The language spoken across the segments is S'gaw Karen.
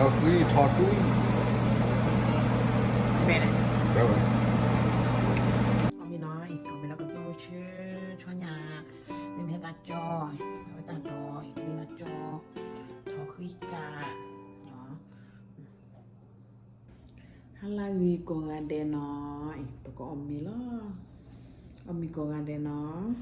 ထီၣ်ဃံထီၣ်ဃံ, မ့ၢ်န့ၣ်, အီၣ်မ့ၤနီၤ, အီၣ်မ့ၤလၢကတိၢ်ဆၢဆီညါ, မ့မ့ၢ်ဟဲသးကၠီ, အဝဲတၢ်ဒီးအံၤ မ့ၢ်သးကၠီ, ထီၣ်ဃံကး, ဟါလၢဂ့ၤကိးဂၤဒဲးနီၤ, ပကအီၣ်မ့ၤလီၤ, အီၣ်မ့ၤကိးဂၤဒဲးနီၤ.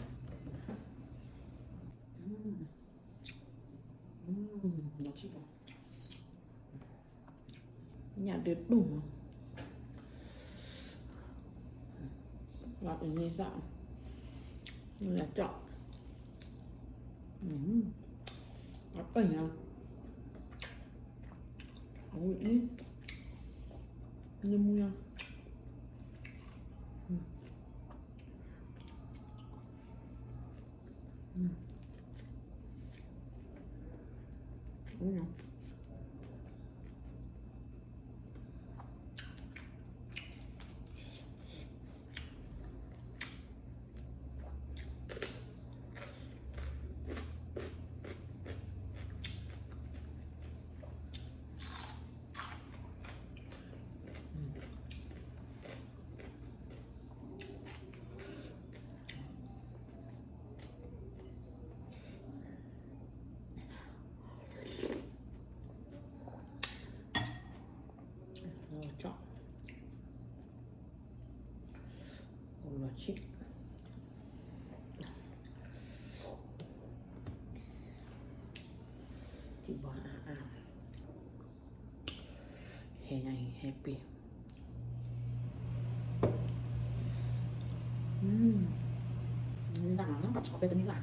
ညၣ်ဒုးတူၢ်မး, လီၤတန့ၢ်သၣ်, လီၤကၠီၣ်, အပၢၢ်ညါ, အဝဲအံၤ, နမူညါ, ကၠီၣ်, ကလီၤဆံး, စံးဘီအါအါ, ဟဲညါအံၤ ဟဲပ့ၤ, မ့ၢ်တၢ်မၤနီၤ အပဲတမံၤဘၣ်,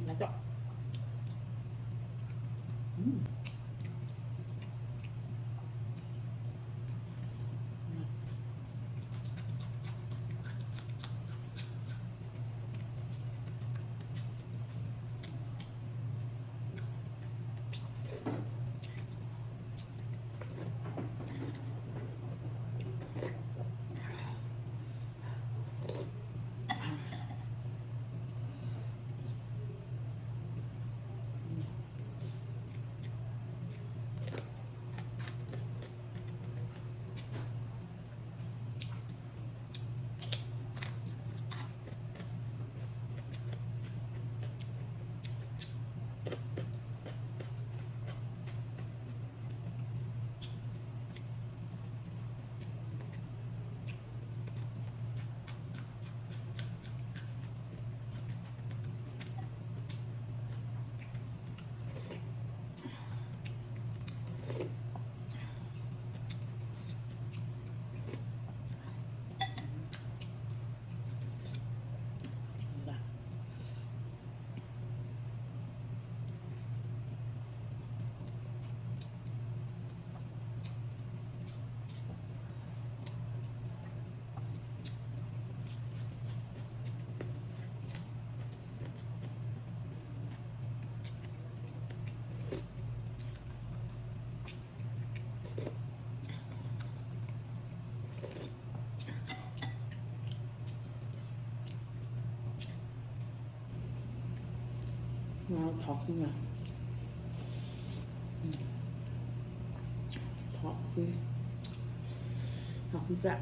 လၢကၠီၣ်.ထီၣ်ဃံ, ထီၣ်ဃံ, ထီၣ်ဃံသၣ်.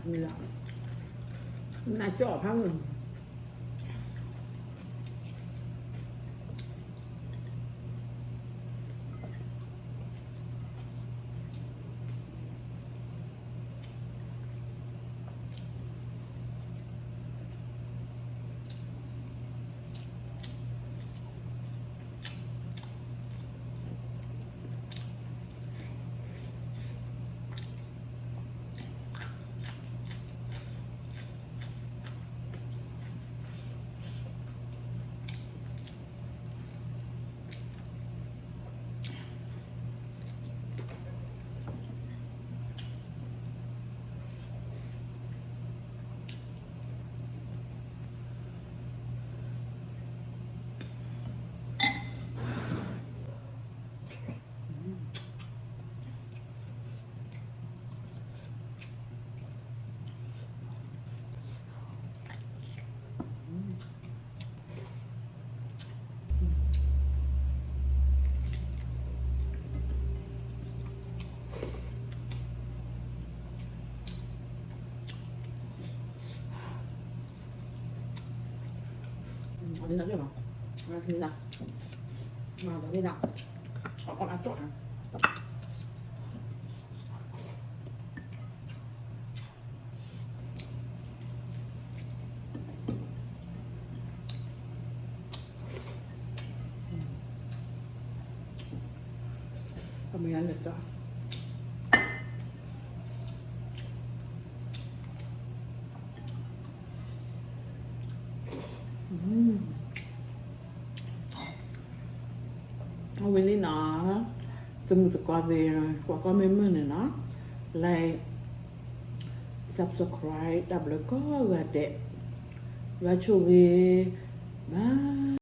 မ့ၢ်လၢ နကၠီၣ်ဖးမုၢ် အမ့ၢ်လၢကၠီ အဝဲန့ၣ်နီၤ, တမုာ်သကိးသ့ၣ် ကွၢ်ကီမ့ၢ်မုာ်န့ၣ်နီၤ, like, subscribe တၢ်ဘျုးကိးဂၤဒဲး, ယွၤဆိၣ်ဂ့ၤ, bye.